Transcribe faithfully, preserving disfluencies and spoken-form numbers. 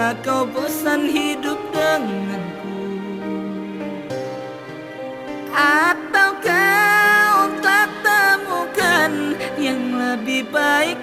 Kau bosan hidup denganku? Atau kau telah temukan yang lebih baik